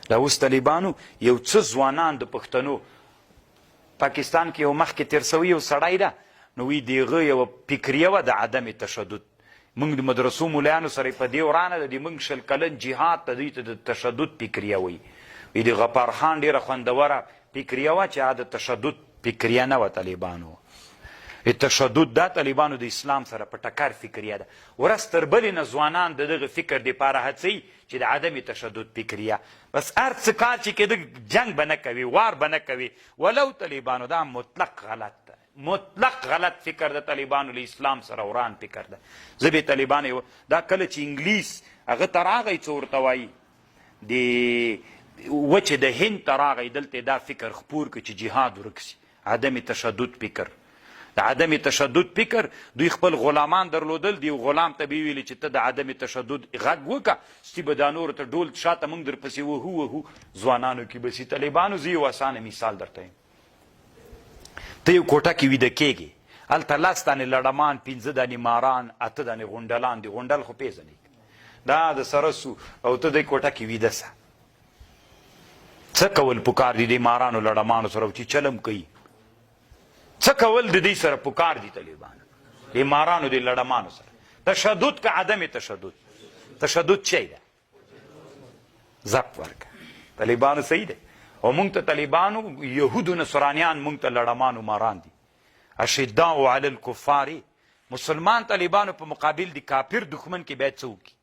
دا اوس طالبانو یو څه ځوانان د پښتنو پاکستان کې یو مخکې تېر سوی یو سړی ده، نو وی دیغه یوه فکریه وه د عدم تشدد. موږ د مدرسو مولایانو سره په دې ورانه ده، د موږ 20 کلن جهاد ته دوی ته د تشدد فکریه وایي. وی د غفار خان ډېره خوندوره فکریه وه چې هغه د تشدد فکریه نه وه طالبانو. د تشدد دا طالبانو د اسلام سره په ټکر فکریه ده. ورځ تر بلې نه ځوانان د دغه فکر دپاره هڅوي چې د عدم تشدد فکریه بس هر څه کار چې کېده جنګ به نه کوي، وار به نه کوي، ولو طالبانو دا مطلق غلط ده، مطلق غلط فکر ده، طالبانو له اسلام سره وران فکر ده. زه به طالبانو یو دا کله چې انګلیس هغه ته راغی، څه ورته وایي، د وچې د هند ته راغی، دلته دا فکر خپور کړ چې جهاد ورک سي، عدم تشدد فکر. د عدم تشدد فکر دوی خپل غلامان درلودل، دی غلام ته به ویل چې ته د عدم تشدد غږ وکړه، ستي به دا نورو ته ډول شاته موږ درپسې وهو وهو ځوانانو کې به سي. طالبانو زه یو اسانه مثال درته یم، ته یو کوټه کې ویده کېږې، هلته 10 دانې لړمان، 5 دانې ماران، 8 دانې غونډلان دي، غونډل خو پېژنې دا د سره سو، او ته دې کوټه کې ویده سه، څه کول پکار دي د مارانو لړمانو سره چې چلم کوي؟ څه کول د دې سره پکار دي طالبانو، د مارانو د لړمانو سره؟ تشدد که عدم تشدد؟ تشدد چی ده؟ زپ ورکه طالبانو، صحیح ده. او مونږ ته طالبانو یهودو نصرانیان مونږ ته لړمانو ماران دي، اشداء علی الکفار. مسلمان طالبانو په مقابل د کافر دښمن کې باید څه وکړي؟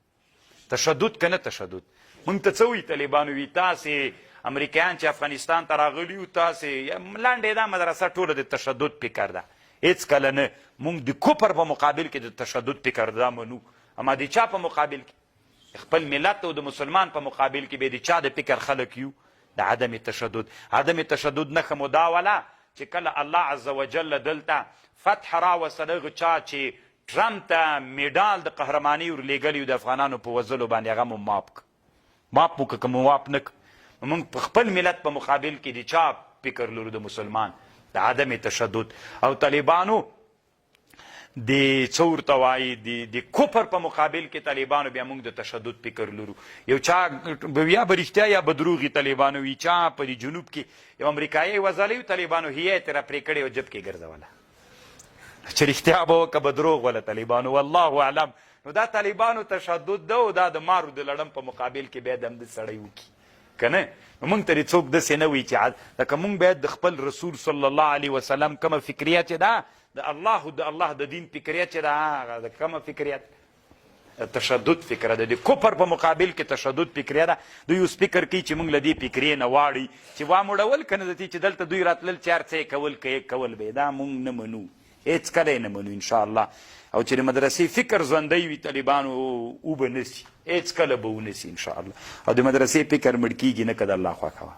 تشدد که نه تشدد؟ مونږ ته څه وایي طالبانو؟ وي تاسې امریکایان چې افغانستان ته راغلي یو، تاسې لنډې دا مدرسه ټوله د تشدد فکر ده. هېڅکله نه، مونږ د کفر په مقابل کې د تشدد فکر دا منو، اما د چا په مقابل کې؟ خپل ملت او د مسلمان په مقابل کې به د چا د فکر خلک یو؟ د عدم تشدد. عدم تشدد نښه مو دا وله چې کله الله عز وجل دلته فتح راوستله، هغه چا چې ټرمپ ته میډال د قهرمانۍ ورلېږلی د افغانانو په وزلو باندې، هغه مو ماپ کړ. ماپ مو که مو واپ نه کړ، موږ په خپل ملت په مقابل کې د چا فکر لرو؟ د مسلمان د عدم تشدد. او طالبانو د څه ورته وایي، د کفر په مقابل کې طالبانو بیا موږ د تشدد فکر لرو. یو چا یا به رښتیا یا به دروغي طالبانو وي، چا په جنوب کې یو امریکایي وزلی، طالبانو هیه یې ترې پرې کړې او جب کې ګرځوله، چې رښتیا به وکه به دروغ وله طالبانو، والله اعلم. نو دا طالبانو تشدد ده او دا د مارو د لړم په مقابل کې باید همدې سړی وکړي که نه نو موږ ته دې څوک داسې نه وایي چې لکه موږ باید د خپل رسول صلی الله علیه وسلم کومه فکریه چې ده، د الله او د الله د دین فکریه چې ده، هغه د کومه فکریه ده؟ تشدد فکره ده، د کفر په مقابل کې تشدد فکریه ده. دوی اوس فکر کوي چې موږ له دې فکرې نه واړي چې واموړول که نه، د چې دلته دوی راتلل چې هر څه یې کول که یې کول به، دا موږ نه منو، هېڅکله یې نه منو انشاءالله. او چې د مدرسې فکر ژوندی وي طالبانو وبه نه سي، هېڅکله به ونه سي انشاءالله. او د مدرسې فکر مړ کېږي نه که د الله خوښه وه.